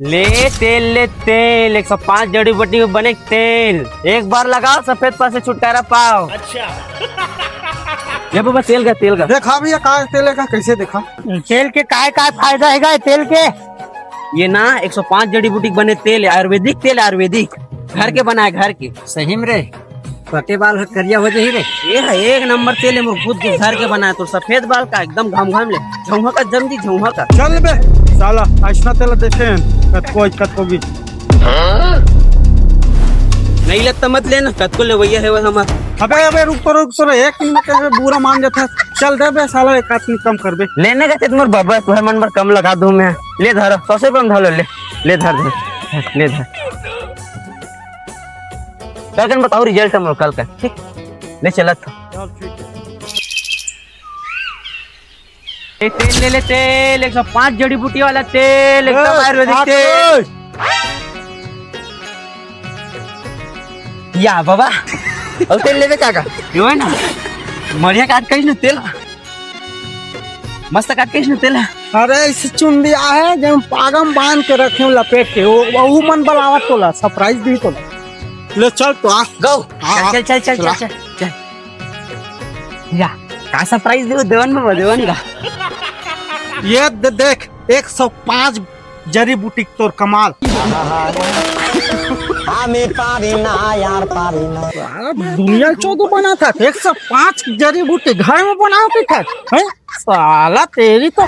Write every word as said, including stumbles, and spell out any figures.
ले तेल, ले तेल, एक सौ पाँच जड़ी बूटी के बने तेल। एक बार लगाओ, सफेद पन से छुटकारा पाओ। अच्छा। ये बाबा, तेल का, तेल का। देखा भैया, काय तेल का, कैसे देखा? तेल के काय काय फायदा है तेल के? ये ना एक सौ पाँच जड़ी बूटी के बने तेल है, आयुर्वेदिक तेल है, आयुर्वेदिक, घर के बनाए, घर के। सही में रे? पके बाल ह करिया हो जाही रे। ये है एक नंबर तेल है, मोर खुद के घर के बनाए, तो सफेद बाल का एकदम घम घम ले, झौहा का जम दी, झौहा का। चल बे साला, ऐसना तेल देखे हैं कतको, कतको भी। नहीं लगता मत लेना, कतको लेवैया है वो हमार। अबे अबे रुक तो, रुक तो रे, एक मिनट के बुरा मान जाता है। चल दे बे साला, एक आदमी कम कर बे। लेने का तेरे बाबा, तुम्हारे मन पर कम लगा दूं मैं। ले धर, सौ से कम धर ले, ले धर, धर, ले धर। कल कन बताओ रिजल्ट हम लोग कल का, ठीक? ले चलत हो। चल, ठीक है। ए, तेल ले ले, तेल, एक सौ पाँच जड़ी बूटी वाला तेल, एकदम ए, आयुर्वेदिक तेल। ए। या बाबा, और तेल लेबे का का? यो है ना, मरिया काट कहीं ना तेल। मस्त काट के इसने तेल है। अरे, इसे चुन दिया है, जब पागम बांध के रखे हूँ लपेट के, वो, वो मन बलावत तोला, सरप्राइज दी तोला। ले चल तो आ। गो। हाँ, चल, चल, चल, चल, चला। चल, चल, चल। या, का सरप्राइज दे देवन में, देवन का। ये दे, देख, एक सौ पाँच जड़ी बूटी तोर कमाल। हमें पारी ना यार, पारी ना। साला दुनिया चौदह बना था, एक सौ पाँच जड़ी बूटी घर में बनाओ के था, हैं? साला तेरी तो।